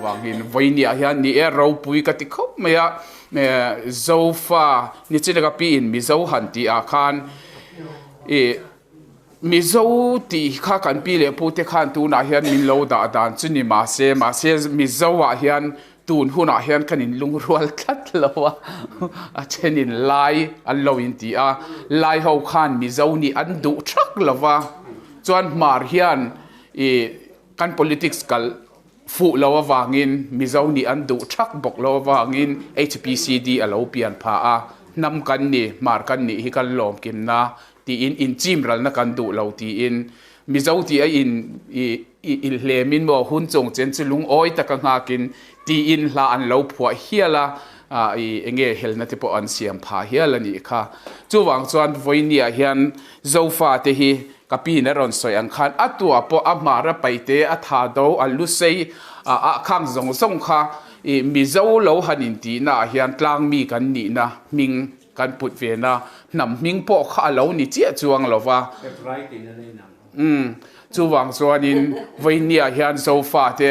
Chuvangin vawinia hian ni e ropui ka ti khawp mai a, Zofa nichin ka pi in Mizo han tih ah khan ih Mizo tih kha kan pi leh pu te khan tunah hian min lo dah dan chu ni mahse mahse Mizo ah hian tun hunah hian kan in lungrual tlat lo a, a then in lai an lo in ti a, lai ho khan Mizo nih an duh thak lo va, chuan hmar hian ih kan politics kal fuh lo avangin Mizo nih an duh thak bawk lo avangin HPCD a lo pian phah a, hnam kan ni, hmar kan nih hi kan lawmkimna tiin inchimralna kan duh lo tiin Mizo tih a in i hlemin maw hun chung chen chu lungawi taka nghakin tiin hla an lo phuah hial a, i enge helna te pawh an siam phah hial a nih kha. Chuvang chuan vawinia hian Zofa te hi Ka pi in a rawn sawi ang khan a tuah pawh a hmar a paite a tha do a lusei a ah khang zawng zawng kha i Mizo lo han in tihna ah hian tlang mi kan nihna hming kan put ve na hnam hming pawh kha a lo ni chiah chuang lo va. Umm chuvang chuanin vawinia hian Zofa te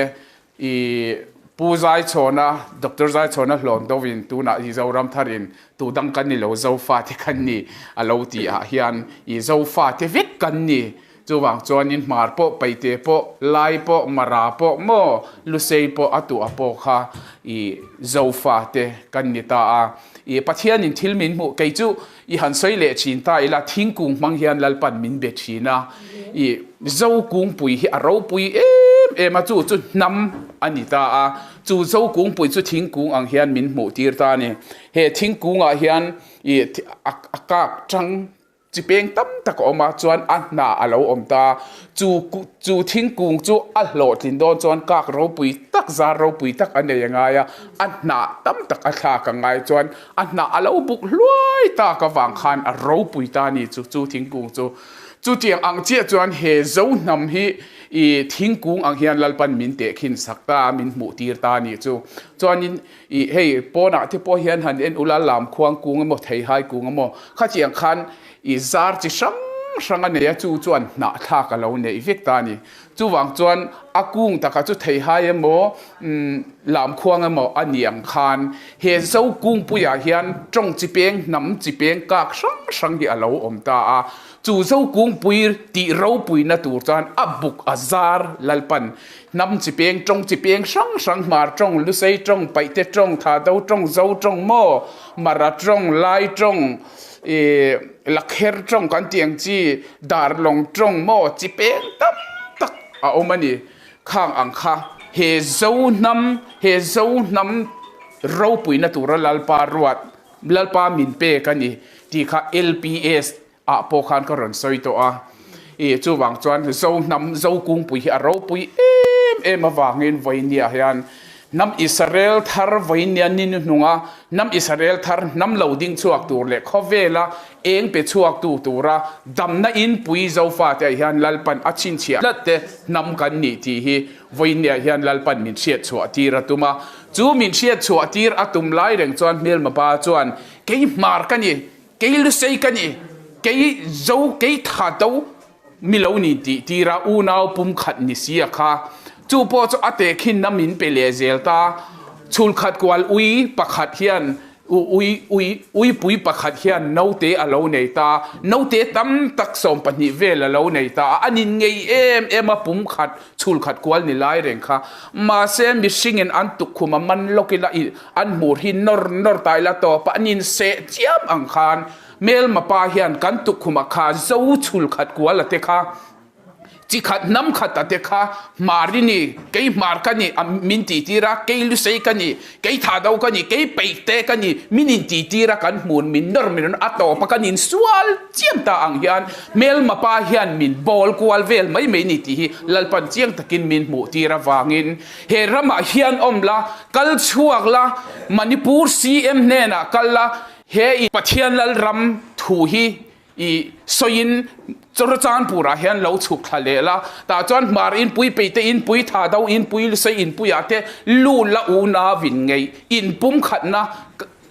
I Pu Zaichhawna, Doctor Zaichhawna hlawn deuhin tunah i Zoram tharin tu dang kan ni lo, Zofate kan ni a lo tih ah hian i Zofate vek kan ni. Chuvang chuanin Hmar pawh, Paite pawh, Lai pawh, Mara pawh maw, Lusei pawh a tuah pawh kha i Zofate kan ni ta a. I Pathianin thil min hmuh kei chu i han sawi leh thin ta ila thingkung hmang hian Lalpan min be thin a, i Zokungpui hi a ropui em em a, chu chu hnam a ni ta a, chu Zokungpui chu thingkung ang hian min hmuh tir ta a ni. He thingkungah hian i a kak tang chi peng tam tak a awm a, chuan a hna a lo awm ta. Chu chu thingkung chu a hlawhtlin dawn chuan kak ropui tak, zar ropui tak a nei a ngai a, a hnah tam tak a thlak a ngai chuan a hnah a lo buk hluai tak avang khan a ropui ta a ni chu chu thingkung chu. Chutiang ang chiah chuan he Zo hnam hi i thingkung ang hian Lalpan min tehkhin sak ta a, min hmuh tir ta a ni chu. Chuanin i hei pawnah te pawh hian han en ula lamkhuang kung emaw theihai kung emaw khatiang khan i zar chi hrang hrang a nei a, chu chuan hnah thlak a lo neih vek ta a ni. Chuvang chuan a kung taka chu theihai emaw lamkhuang emaw a ni ang khan he Zo kungpuiah hian tawng chi peng, hnam chi peng kak hrang hrang hi a lo awm ta a. Chu Zo kungpui tih ropuina tur chuan a buk a zar Lalpan hnam chi peng, tawng chi peng hrang hrang, Hmar tawng, Lusei tawng, Paihte tawng, Thado tawng, Zo tawng maw, Mara tawng, Lai tawng, I lakher tawng kan tih ang chi darlawng tawng maw chi peng tam tak a awm a ni. Khang ang kha he Zo hnam, he Zo hnam ropuina tura Lalpa ruat, Lalpa min pek a ni tih kha LPS ah pawh khan ka rawn sawi tawh a. I chuvang chuan Zo hnam, Zo kungpui hi a ropui em em avangin vawinia hian hnam Israel thar vawinia ni hnuhnunga hnam Israel thar hnam lo ding chhuak tur leh khawvela eng pe chhuak tu tura damna inpui Zofate ah hian Lalpan a chhinchhiah tlat te hnam kan nih tih hi vawinia hian Lalpan min hriat chhuah tir a tum a. Chu min hriat chhuah tir a tum lai reng chuan hmelma pa chuan kei hmar ka ni Kei Lusei ka ni, kei Zo, kei Tha Do mi lo ni tih tira unau pumkhat ni si a kha. Chu pawh chu a tehkhinna min pe leh zel ta. Chhulkhat kual ui pakhat hian ui ui uipui pakhat hian naute a lo nei ta. Naute tam tak 12 vel a lo nei ta a, a nin ngei em em a pumkhat chhulkhat kual ni lai reng kha. Mahse mihringin an tukkhum a man lawk ila i An hmur hi nawr nawr ta ila tawp a, an inseh chiam ang khan hmelma pa hian kan tukkhumah kha zo chhul khat kual a te kha, chi khat hnam khat a te kha hmar i ni, kei hmar ka ni a min tih tir a, kei lusei ka ni, kei thado ka ni, kei peihte ka ni min intih tir a, kan hmun min nawr min a tawp a kan insual chiam ta ang hian hmelma pa hian min bawl kual vel mai mai ni tih hi Lalpan chiang takin min hmuh tir avangin He ramah hian awm la, kal chhuak la, Manipur CM hnenah kal la, he i Pathian lal ram thu hi i sawiin Churachandpur-ah hian lo chhuk thla leh la, tah chuan Hmar inpui, Peite inpui, Thado inpui, Lusei inpuiah te lu la unau in ngei, inpumkhatna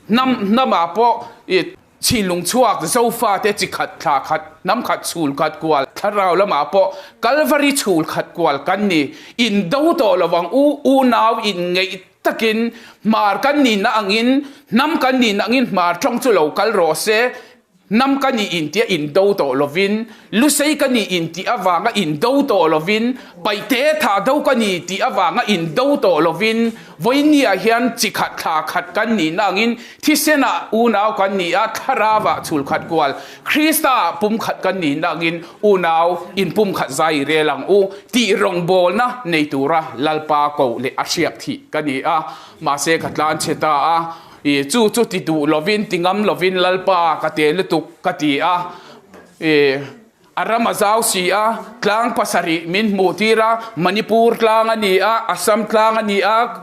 hnam hnamah pawh i. Chhinlung chhuak Zofate chi khat, thla khat, hnam khat, chhul khat kual, thlarau lamah pawh Kalvari chhul khat kual kan ni. In do tawh lo ang u, unau in ngeih takin hmar kan nihna angin, hnam kan nihna angin hmar tawng chu lo kal rawh se. Hnam ka nih intia indo tawh lovin, Lusei ka nih intih avanga indo tawh lovin, Paihte thah do ka ni tih avanga indo tawh lovin, Vawinia hian chi khat thla khat kan nihna angin thisenah unau kan ni a, thlarauah chhul khat kual, Kristaah pum khat kan nihna angin unau inpum khat zai i rel ang u tih rawngbawlna nei tura Lalpa koh leh a hriak thih ka ni a, mahse ka tlan chhe ta a. I chu chu ti duh lovin, ti ngam lovin Lalpa ka te lutuk ka ti a. I a ram a zau si a, tlang pasarih min hmuh tir a, Manipur tlang a ni a, Assam tlang a ni a,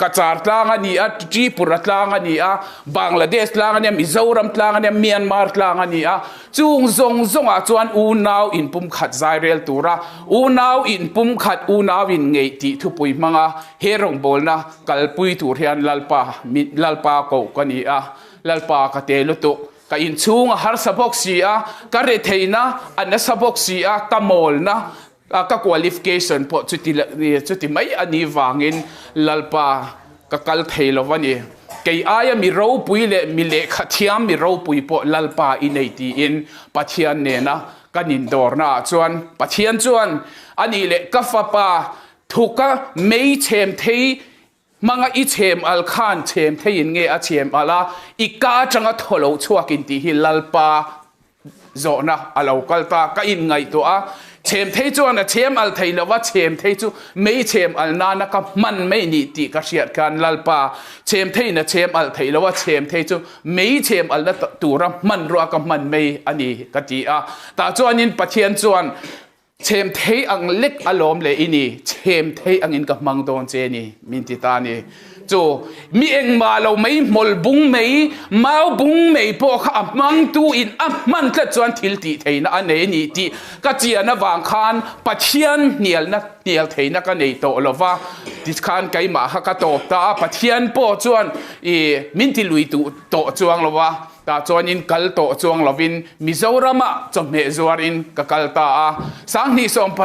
Cachar tlang a ni a, Tripura tlang a ni a, Bangladesh tlang a ni a, Mizoram tlang a ni a, Myanmar tlang a ni a. Chung zawng zawngah chuan unau inpumkhat zai rel tura unau inpumkhat unau in ngeih tih thupui hmanga he rawngbawlna kalpui tur hian Lalpa Lalpa koh ka ni a, Lalpa ka te lutuk, ka inchhung a harsa bawk si a, ka retheihna a nasa bawk si a, ka mawlna ka qualification pawh chuti chuti mai a nih vangin Lalpa ka kal thei lo a ni. Kei aia mi ropui leh mi lehkha thiam mi ropui pawh Lalpa i nei tiin Pathian nena kan indawrna ah chuan Pathian chuan a nih leh ka fapa thuka mei chhem thei hmanga i chhem al khan chhem theiin nge a chhem al a, i ka atanga thaw lo chhuakin tih hi Lalpa Zawhna a lo kal ta, ka inngaihtuah a, chhem thei chuan a chhem al thei lo va, chhem thei chu mei chhem al nana ka hman mai ni tih ka hriat khan Lalpa, chhem theiin a chhem al thei lo a, chhem thei chu mei chhem alna tura hmanrua ka hman mai a ni ka ti a. Tah chuanin Pathian chuan Chhem thei ang lek alawm le i ni, chhem thei angin ka hmang dawn che ni, min ti ta ni. Chu mi engmah lo mai hmawlh bung mai, mau bung mai pawh kha a hmangtu in a hman tlat chuan thil tih theihna a nei a ni tih ka chian avang khan Pathian hnialna hnial theihna ka nei tawh lo va, tikhan keimah kha ka tawp ta a, Pathian pawh chuan i min ti lui duh tawh chuang lo va. Tah chuanin kal tawh chuang lovin Mizoramah chawhmeh zuarin ka kal ta a. 2016,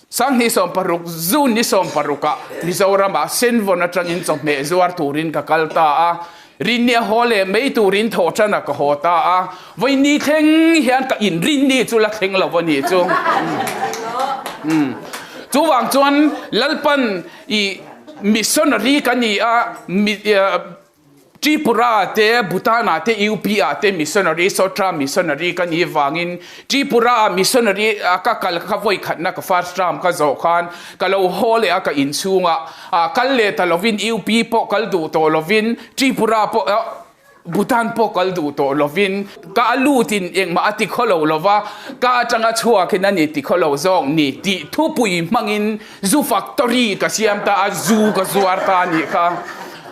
2016 June ni sawmparukah Mizoramah Senvawn atangin chawhmeh zuar turin ka kal ta a. Rinni a haw leh mai turin thawhṭanah ka haw ta a. Vawiini thleng hian ka inrinni chu la thleng lo a nih chu. Chuvang chuan Lalpan i missionary ka ni a, Tripura te, Bhutan ah te, UP ah te missionary, Sotra missionary ka nih vangin Tripura ah missionary a ka kal kha vawi khatna ka first term ka zawh khan ka lo haw leh a ka inchhung ah kal leh ta lovin UP pawh kal duh tawh lovin Tripura pawh Bhutan pawh kal duh tawh lovin ka a lutin engmah a ti khaw lo lova ka atanga chhuakin a ni ti khaw lo zawk ni tih thupui hmangin zu factory ka siam ta a zu ka zuar ta a nih kha.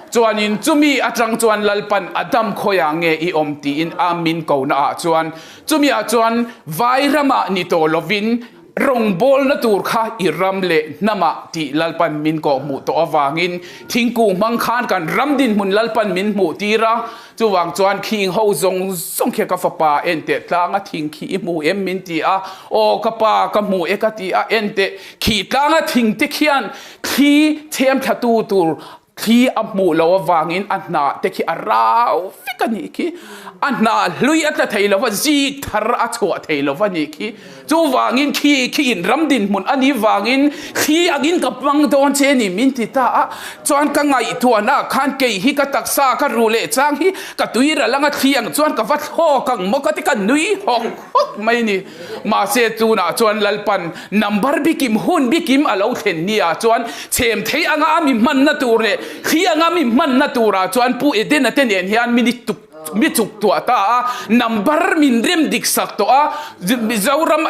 Chuanin chumi atang chuan Lalpan a dam khawiah nge i awm tiin a min kohna ah chuan chumi ah chuan vai ramah ni tawh lovin rawngbawlna tur kha i ram leh hnamah tih Lalpan min kawh hmuh tawh avangin thingkung hmang khan kan ram dinhmun Lalpan min hmuh tir a, chuvang chuan khing ho zawng zawng khian ka fapa enteh tlanga thing khi i hmu em min ti a, aw ka pa ka hmu e ka ti a, enteh khi tlanga thing te khian thli chhem thlatu tur Thli a hmuh loh avangin a hnah te khi a rau vek a nih khi. A hnah hlui a tla thei lo va, zik thar a chhuah thei lo va nih khi. Chuvangin khi khi in ram dinhmun a nih vangin thli angin ka hmang dawn che ni min ti ta a. Chuan ka ngaihtuahna khan kei hi ka taksa ka ruh leh chang hi ka tui ral anga thli ang chuan ka va thlawk ang maw ka ti ka nui hawk hawk mai ni. Mahse tunah chuan Lalpan number bikim hun bikim a lo thlen ni ah chuan chhem thei anga a mi hmanna tur leh thli anga mi hmanna turah chuan Pu Edena te nen hian mi tuk mi chuk tuah ta a, number min rem dik sak tawh a, Mizoram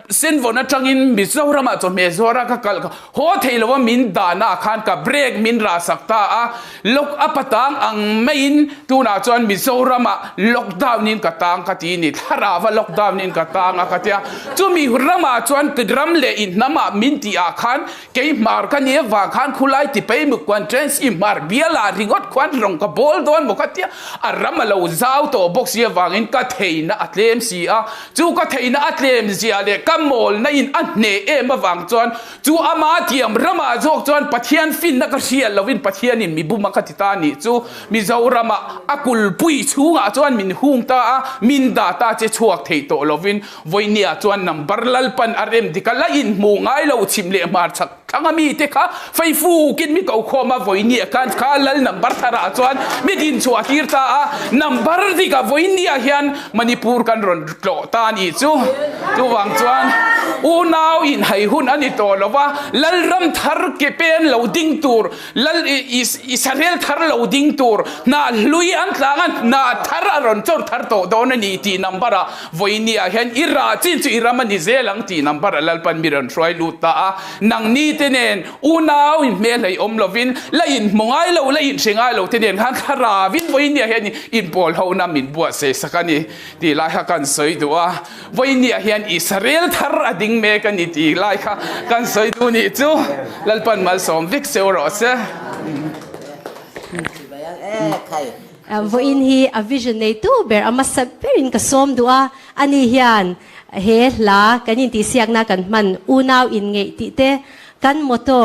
Senvawn atangin Mizoramah chawhmeh zuara ka kal haw thei lo a min dahna ah khan ka break min rah sak ta a, Lock up a tang ang maiin tunah chuan Mizoramah lockdown in ka tang ka ti ni, thlarau a lockdown in ka tang a ka tia. Chumi ramah chuan ram leh in hnamah min tih ah khan kei hmar ka ni avang khan khulai ti pei muk kuan train si hmar bial ah ringawt khuan rawng ka bawl dawn maw ka tia, a ram a lo. lo zau tawh bawk si avangin ka theihna a tlem si a, chu ka theihna a tlem zia leh ka mawlna in a hneh em avang chuan chu ama thiam ramah zawk chuan Pathian finna ka hriat lovin Pathianin mi bum a ka ti ta nih chu Mizoramah a kulpui chhungah chuan min hung ta a, min dah ta che chhuak theih tawh lovin Vawinia chuan number Lalpan a rem dik a, la inhmuh ngai lo chhim leh hmarchhak thlang a mite kha feifukin mi ko khawm a, Vawinia khan kha lal number tharah chuan mi din chhuah tir ta a, number dikah Vawinia hian Manipur kan rawn tlawh ta a nih chu. Chuvang chuan unau inhai hun a ni tawh lo va, Lalram thar ke pen lo ding tur, Lal Israel thar lo ding tur hnah hlui an tlang a, hnah thar a rawn chawr thar tawh dawn a ni tih number ah vawiini ah hian i rah chin chu i ram a ni zel ang tih number ah Lalpan mi rawn hruai lut ta a. Nangni te nen unau in hmel hlei awm lovin la inhmu ngai lo, la inhre ngai lo te nen khan thlarauin vawiini ah hian inpawl hona min buatsaih sak a ni tih lai kha kan sawi duh a. Vawinia hian Israel thar a ding mek a ni tih lai kha kan sawi duh nih chu Lalpan malsawm vek seuh rawh se. Vawiin hi a vision neitu ber a hmasa berin ka sawm duh a, ani hian he hla kan intihsiakna kan hman unau inngeih tih te kan motto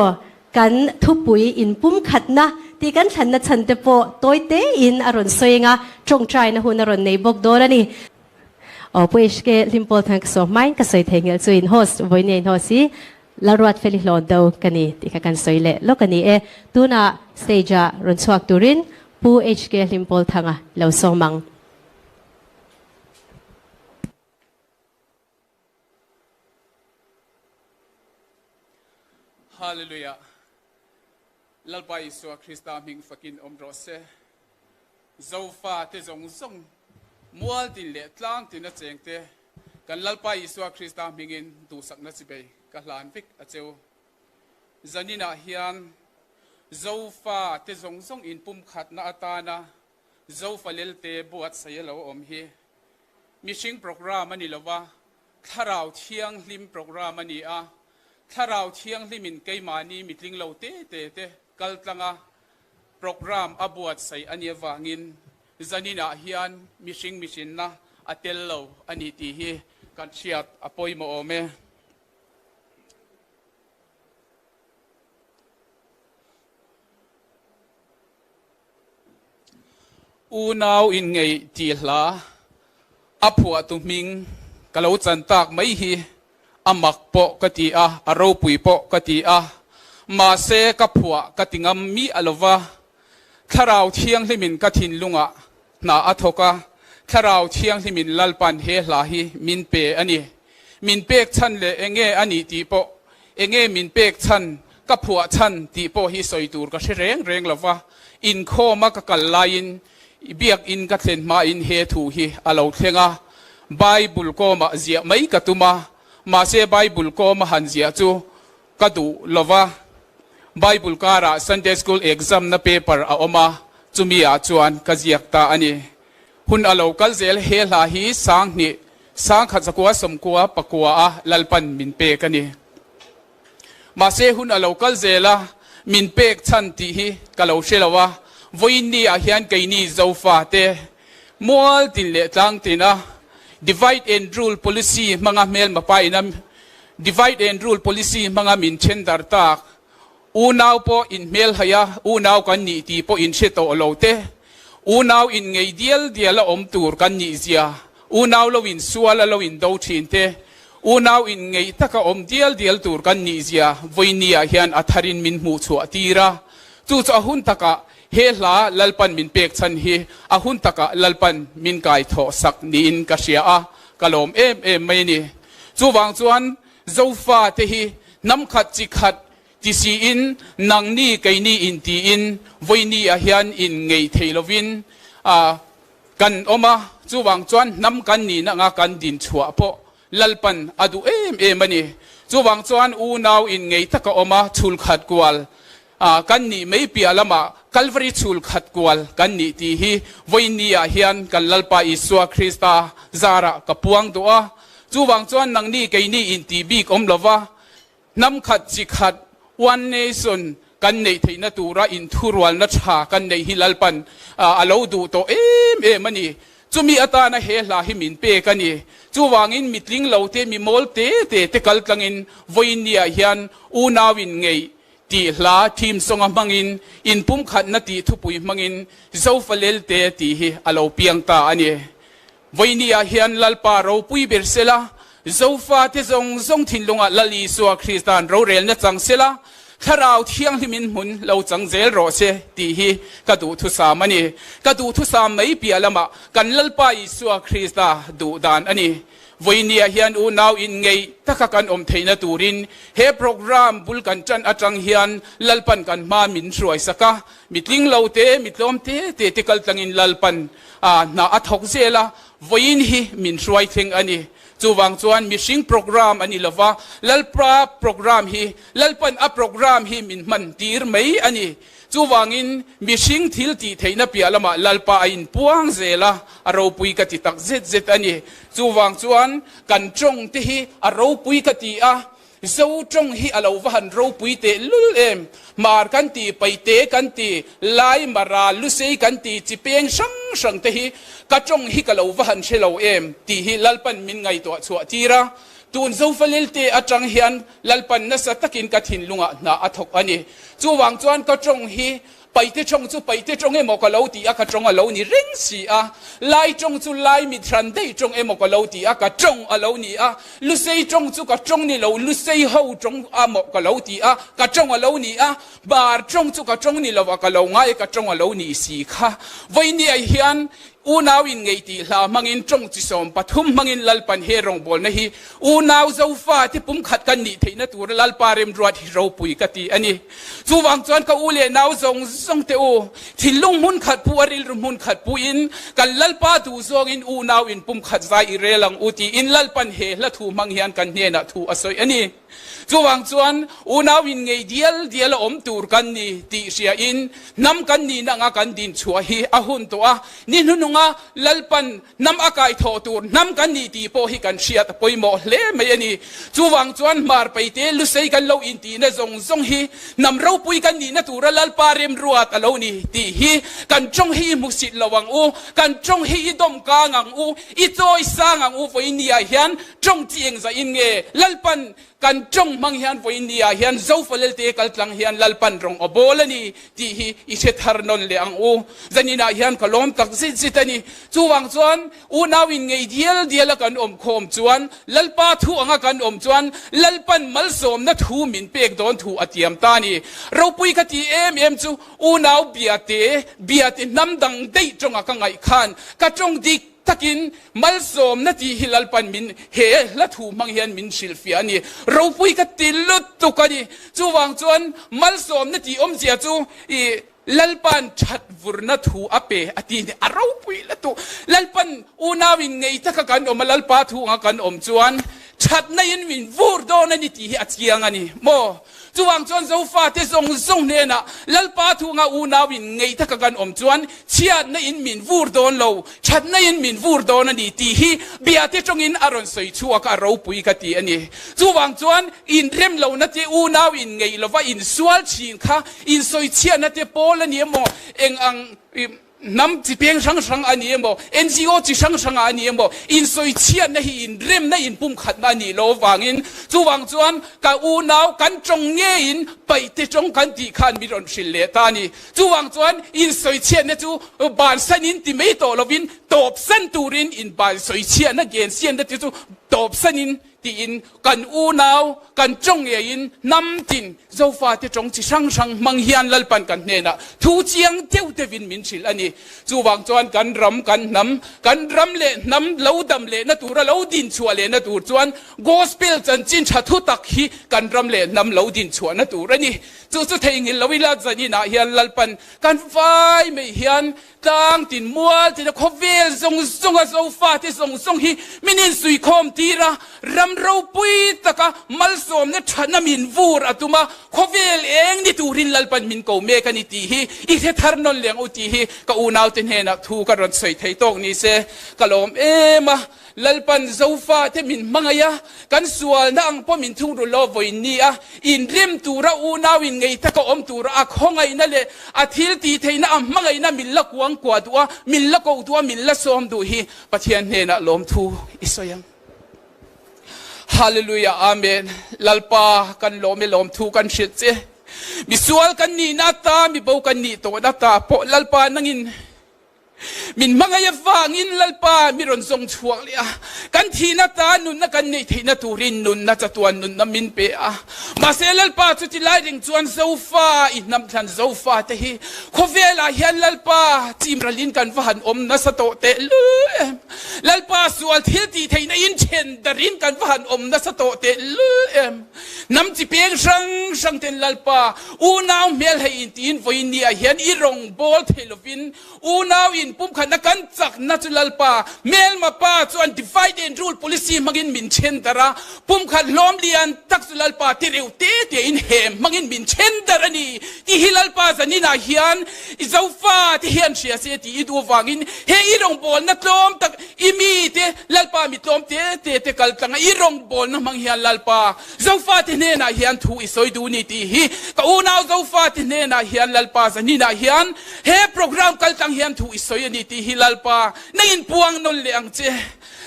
Kan thupui inpumkhatna tih kan thlanna chhan te pawh tawi tein a rawn sawi eng a, tawngtaina hun a rawn nei bawk dawn a ni. Aw Pu HK Hlimpawl thang ka saw hmain ka sawi thei nghel chu in host vawinia in host hi Lalruat Feli hlawn do ka ni tih kha kan sawi leh lawk a ni e. Tunah stage ah rawn chhuak turin Pu HK Hlimpawl Thanga lo sawm ang. Hallelujah. Lalpa Isua Krista hming fakin awm rawh se. Zofa te zawng zawng, mual tin leh tlang tin a cheng te, kan Lalpa Isua Krista hmingin duhsakna chibei ka hlan vek a cheu. Zaninah hian Zofa te zawng zawng inpumkhatna atana Zofa lelte buatsaih a lo awm hi mihring program a ni lo va, Thlarau Thianghlim program a ni a. Thlarau Thianghlimin keimahni mitling lo te te te kal tlanga program a buatsaih a nih avangin zaninah hian mihring mihrinna a tel lo a ni tih hi kan hriat a pawimawh awm e. Unau inngeih tih hla a phuahtu hming ka lo chan tak mai hi a mak pawh ka ti a, a ropui pawh ka ti a, mahse ka phuah ka ti ngam miah lo va, Thlarau Thianghlimin ka thinlungah hna a thawk a, Thlarau Thianghlimin Lalpan he hla hi min pe a ni. Min pek chhan leh enge a nih tih pawh, enge min pek chhan, ka phuah chhan tih pawh hi sawi tur ka hre reng reng lo va, inkhawma ka kal laiin biakin ka thlen hmain he thu hi a lo thleng a, Bible kawmah ziah mai ka tum a, mahse Bible kawma han ziah chu ka duh lo va, Bible karah Sunday School exam na paper a awm a, chumi ah chuan ka ziak ta a ni. Hun a lo kal zel he hla hi 2000 1999 a Lalpan min pek a ni. Mahse hun a lo kal zel a, min pek chhan tih hi ka lo hre lo a, vawiin ni ah hian keini Zofa te mual tin leh tlang tin a divide and rule policy hmanga hmelma pa ina divide and rule policy hmanga min then dar tak Unau pawh inhmelhaih a, unau kan nih tih pawh inhre tawh lo te, unau inngei dial dial a awm tur kan nih zia, unau lo insual a lo indo thin te, unau inngeih taka awm dial dial tur kan nih zia vawinia hian a tharin min hmuh chhuah tir a. Chu chu a hun takah he hla Lalpan min pek chhan hi a hun takah Lalpan min kai thawh sak niin ka hria a, ka lawm em em mai a ni. Chuvang chuan Zofa te hi hnam khat chi khat ti siin nangni keini in tiin vawiini ah hian in ngei thei lovin kan awm a, chuvang chuan hnam kan nihna anga kan din chhuah pawh Lalpan a duh em em a ni. Chuvang chuan unau in ngei taka awm a chhul khat kual kan nih mai piah lamah Kalvari chhul khat kual kan nih tih hi vawiini ah hian kan Lalpa Isua Krista zarah ka puang duh a. Chuvang chuan nangni keini intih bik awm lova, hnam khat chi khat, one nation, kan neih theihna tura inthurualna tha kan neih hi Lalpan a lo duh tawh em em a ni. Chumi atana he hla hi min pek a ni. Chuvangin mitling lo te, mi mawl te te te kal tlangin vawiinniah hian unau in ngeih tih hla theme song a hmangin inpumkhatna tih thupui hmangin Zofalelte tih hi a lo piang ta a ni. Vawiinniah hian Lalpa ropui ber sela, Zofate zawng zawng thinlungah Lal Isua Krista'n rorelna chang sela, Thlarau Thianghlimin hmun lo chang zel rawh se tih hi ka duhthusam a ni. Ka duhthusam mai piah lamah kan Lalpa Isua Krista duh dan a ni. Vawiinniah hian unau inngeih taka kan awm theihna turin he program bul kan tan atang hian Lalpan kan hma min hruaisak a, mi tling lo te, mi tlawm te te te kal tlangin Lalpan hna a thawk zel a, vawiin hi min hruai thleng a ni. Chuvang chuan mihring program a ni lova, Lalpa program hi, Lalpan a program hi min hman tir mai a ni. Chuvangin mihring thil tih theihna piah lamah Lalpa a inpuang zel a, a ropui ka ti tak zet zet a ni. Chuvang chuan kan tawng te hi a ropui ka ti a, Zo tawng hi a lo va han ropui teh lul em? Hmar kan ti, Paite kan ti, Lai, Mara, Lusei kan ti, chi peng hrang hrang te hi ka tawng hi ka lo va han hre lo em? tih hi Lalpan min ngaihtuah chhuah tir a. Tun Zofalelte atang hian Lalpan nasa takin ka thinlungah hna a thawk a ni. Chuvang chuan ka tawng hi Paite tawng chu paite tawng emaw ka lo ti a, ka tawng a lo ni reng si a. Lai tawng chu lai mit hran daih tawng emaw ka lo ti a, ka tawng a lo ni a. Lusei tawng chu ka tawng ni lo, Lusei ho tawng a maw ka lo ti a, ka tawng a lo ni a. Bar tawng chu ka tawng ni lo a, ka lo ngai a, ka tawng a lo ni si kha. Vawinia hian Unau in ngeih tih hla hmangin tawng chi 13 hmangin Lalpan he rawngbawlna hi unau Zofa te pumkhat kan nih theihna tura Lalpa remruat hi ropui ka ti a ni. Chuvang chuan ka u leh nau zawng zawng te u, thinlung hmun khat pu a rilru hmun khat puin kan Lalpa duh zawngin unau in pumkhat zai i rel ang u tiin Lalpan he hla thu hmang hian kan hnenah thu a sawi a ni. Chuvang chuan unau in ngei dial dial a awm tur kan ni tih hria in hnam kan nihna anga kan din chhuah hi a hun tawh a, ni hnuhnunga Lalpan hnam a kai thawh tur hnam kan ni tih pawh hi kan hriat a pawimawh hle mai a ni. Chuvang chuan hmar peite lusei kan lo intihna zawng zawng hi hnam ropui kan nihna tura Lalpa remruat a lo ni tih hi kan tawng hi i hmusit lo ang u, kan tawng hi i dawm kang ang u, i chawi sang ang u vawinia hian Tawng chi eng zah in nge Lalpan kan tawng hmang hian vawiin ni ah hian Zofalelte kal tlang hian Lalpan rawng aw bawl a ni tih hi i hre thar nawn leh ang u. Zanin ah hian ka lawm tak zit zit a ni. Chuvang chuan unau in ngei dial dial a kan awm khawm chuan Lalpa thu anga kan awm chuan Lalpan malsawmna thu min pek dawn thu a tiam ta a ni. Ropui ka ti em em chu unau biate biate hnam dang daih tawnga ka ngaih khan ka tawng dik Takin malsawmna tih hi Lalpan min he hla thu hmang hian min hrilhfiah a ni. Ropui ka ti lutuk a ni. Chuvang chuan malsawmna tih awmzia chu i Lalpan that vurna thu a pe a ti ni. A ropui lutuk. Lalpan unau in ngei taka kan awm a, Lalpa thu anga kan awm chuan thatna in min vur dawn a ni tih hi a chiang a ni maw? Chuvang chuan Zofate zawng zawng hnenah Lalpa thunga unau in ngei taka kan awm chuan chhiatna in min vur dawn lo, thatna in min vur dawn a ni tih hi biate tawngin a rawn sawi chhuak a, ropui ka ti a ni. Chuvang chuan inrem lohna te, unau in ngei lova insual thin kha insawi chhiatna te pawl a ni emaw eng ang Hnam chi peng hrang hrang a ni emaw, NGO chi hrang hrang ah a ni emaw, insawichhiatna hi inremna inpumkhatna a nih loh avangin chuvang chuan ka unau kan tawng ngeiin paihte tawng kan tih khan min rawn hrilh leh ta a ni. Chuvang chuan insawichhiatna chu bansanin ti mai tawh lovin tawpsan turin inbansawichhiatna gensiamna te chu tawpsanin Tiin kan unau, kan tawng ngeiin hnam tin Zofate tawng chi hrang hrang hmang hian Lalpan kan hnenah thu chiang deuh deuhin min hrilh a ni. Chuvang chuan kan ram, kan hnam, kan ram leh hnam lo dam lehna tura lo din chhuah lehna tur chuan Gospel chanchin tha thu tak hi kan ram leh hnam lo din chhuahna tur a ni. Chu chu theihnghilh lo ila zaninah hian Lalpan kan vai mai hian Tlang tin mual tina khawvel zawng zawnga Zofate zawng zawng hi min insuikhawm tir a, ram ropui taka malsawmna thatna min vur a tum a, khawvel eng ni turin Lalpan min ko mek a ni tih hi i hre thar nawn leng u tih hi ka unaute hnenah thu ka rawn sawi thei tawk ni se ka lawm em a. Lalpan Zofate min hmangaih a, kan sualna ang pawh min thungrul lo vawiin ni a, inrim tura unau in ngei taka awm tura a khawngaihna leh a thil tih theihna a hmangaihna min la kuang kuah duh a, min la koh duh a, min la sawm duh hi Pathian hnenah lawmthu i sawi ang. Hallelujah Amen Lalpa kan lawm e lawmthu kan hrilh che. Misual kan nihna ata mibo kan nih tawhna ata pawh Lalpa nangin Min hmangaih avangin Lalpa mi rawn zawng chhuak leh a, kan thihna ta nunna kan neih theihna turin nunna chatuan nunna min pe a. Mahse Lalpa chu ti lai reng chuan Zofa i hnam thlan Zofa te hi khawvelah hian Lalpa chimralin kan va han awm nasa tawh teh lul em. Lalpa sual thil tih theihna in then darin kan va han awm nasa tawh teh lul em. Hnam chi peng hrang hrang ten Lalpa unau hmel hei in tiin vawiin ni ah hian i rawngbâwl thei lovin unau in pumkhatna kan chakna chu Lalpa hmelma pa chuan divide and rule policy hmangin min then darh a, pumkhat hlawm lian tak chu Lalpa ti reuh te te in hem hmangin min then darh a ni tih hi Lalpa zanin ah hian i Zofa te hian hria se tih i duh avangin he i rawngbâwlna tlawm tak I mite, Lalpa mi tlawm te te te kal tlanga i rawngbawlna hmang hian Lalpa Zofate hnenah hian thu i sawi duh ni tih hi ka unau Zofate hnenah hian Lalpa zaninah hian he program kal tlang hian thu i sawi a ni tih hi Lalpa nangin puang nawn leh ang che.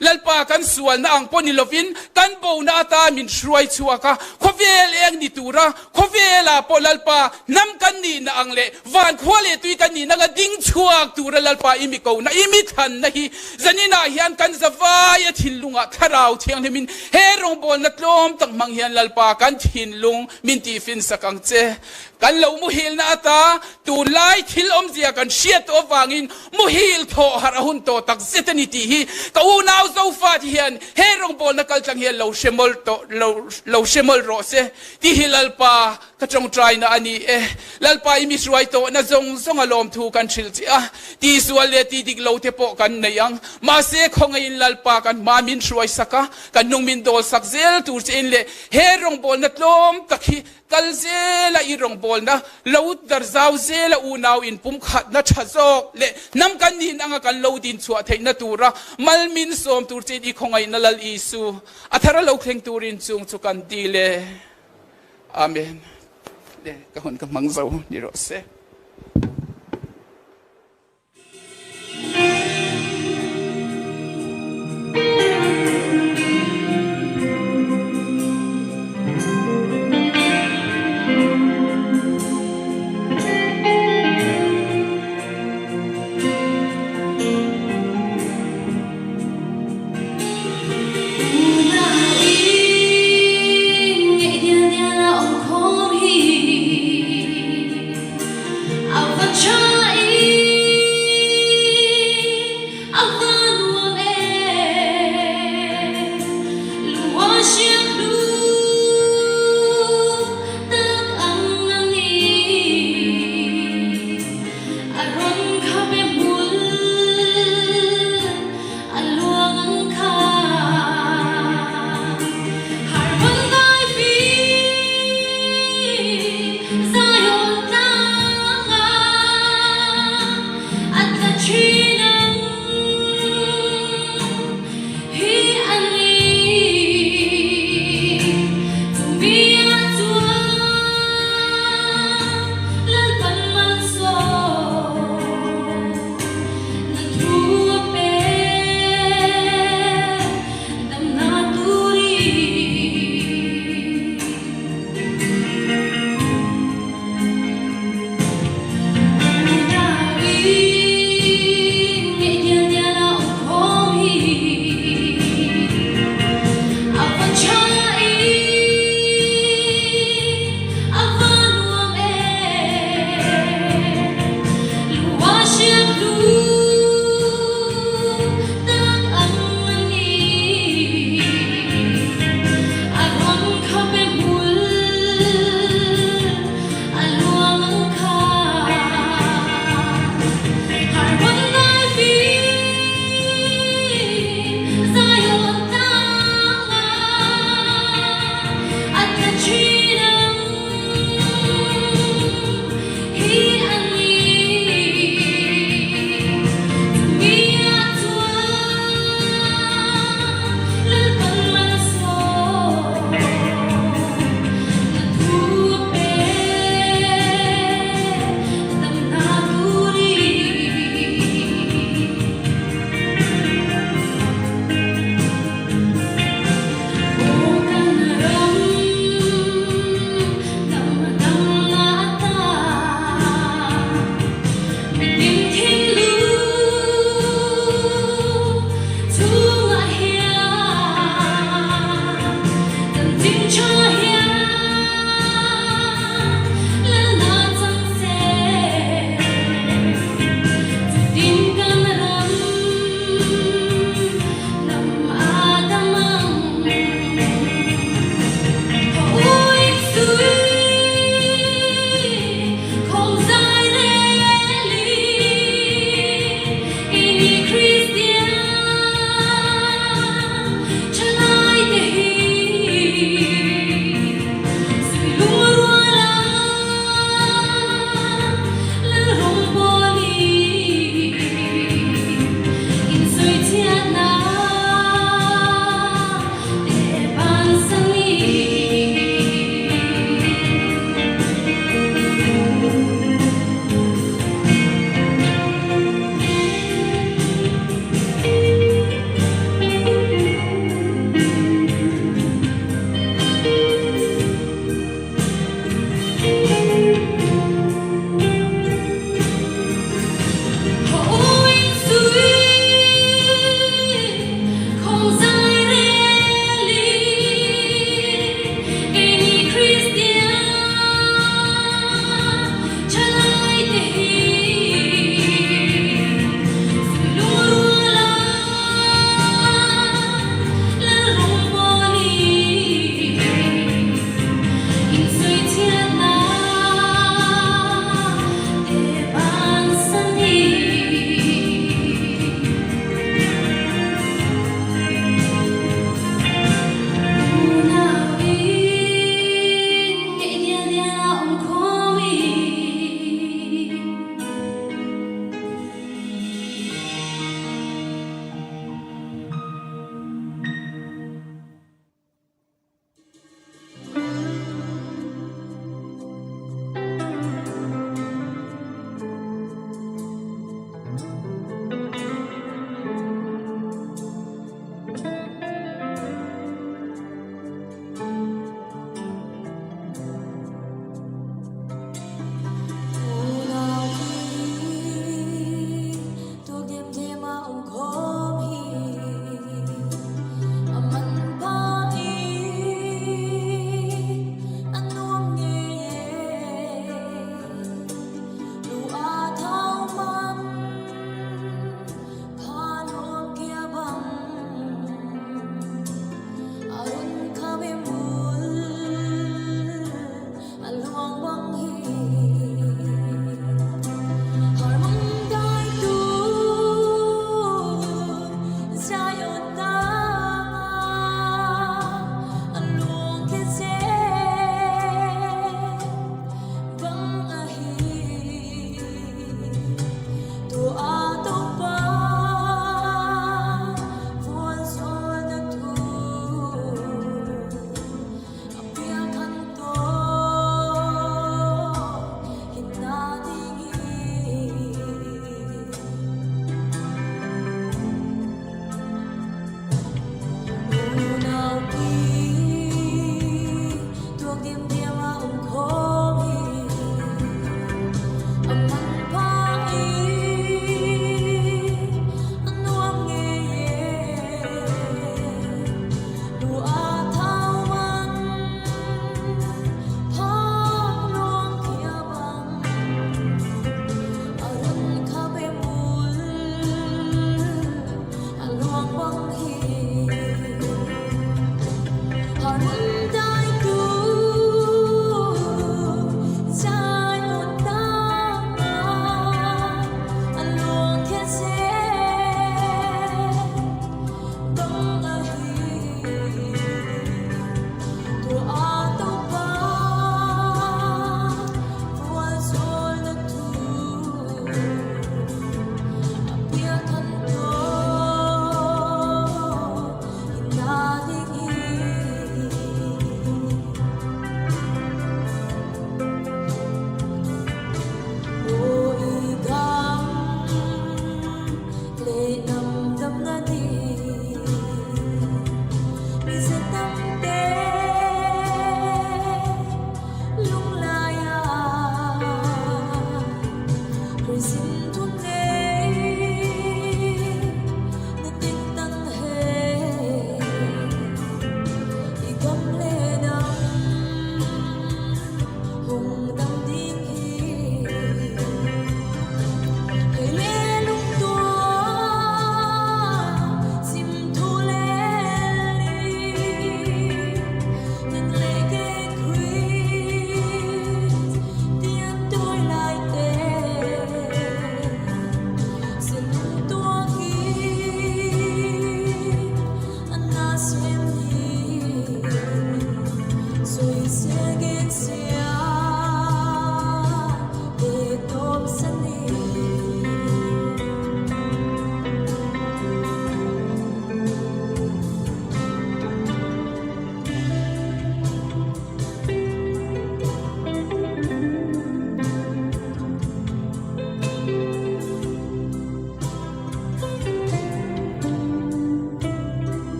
Lalpa kan sualna ang pawh ni lovin kan bona ata min hruai chhuak a, khawvel eng ni tura Khawvelah pawh Lalpa hnam kan nihna ang leh van khua leh tui kan nihna anga ding chhuak tura Lalpa i mi kohna, i mi thlanna hi zaninah hian kan zavai a thinlungah Thlarau Thianghlimin he rawngbawlna tlawm tak hmang hian Lalpa kan thinlung min tihfin sak ang che. Kan lo muhilna ata tunlai thil awmzia kan hriat tawh avangin muhil thawh harh a hun tawh tak zet a ni tih hi ka unau Zofa te hian he rawngbawlna kaltlang hian lo hre mawlh tawh lo hre mawlh rawh se. Ti hi Lalpa ka tawngtaina a ni e. Lalpa i mi hruai tawhna zawng zawng a lawmthu kan hrilh che a, tihsual leh tih dik lo te pawh kan nei ang. Mahse khawngaihin Lalpa kan hma min hruai sak a, kan hnung min dawl sak zel tur che in leh he rawngbawlna tlawm tak hi kal zela i rawngbawlna lo dar zau zela unau in pumkhatna tha zawk leh hnam kan nin anga kan lo din chhuah theihna tura mal min sawm tur che in i khawngaihna Lal Isu A thar a lo thleng turin chung chu kan dil e. Amen. Le ka hun ka hmang zo ni rawh se.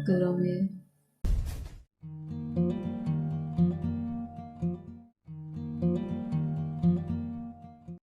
Ka lawm e.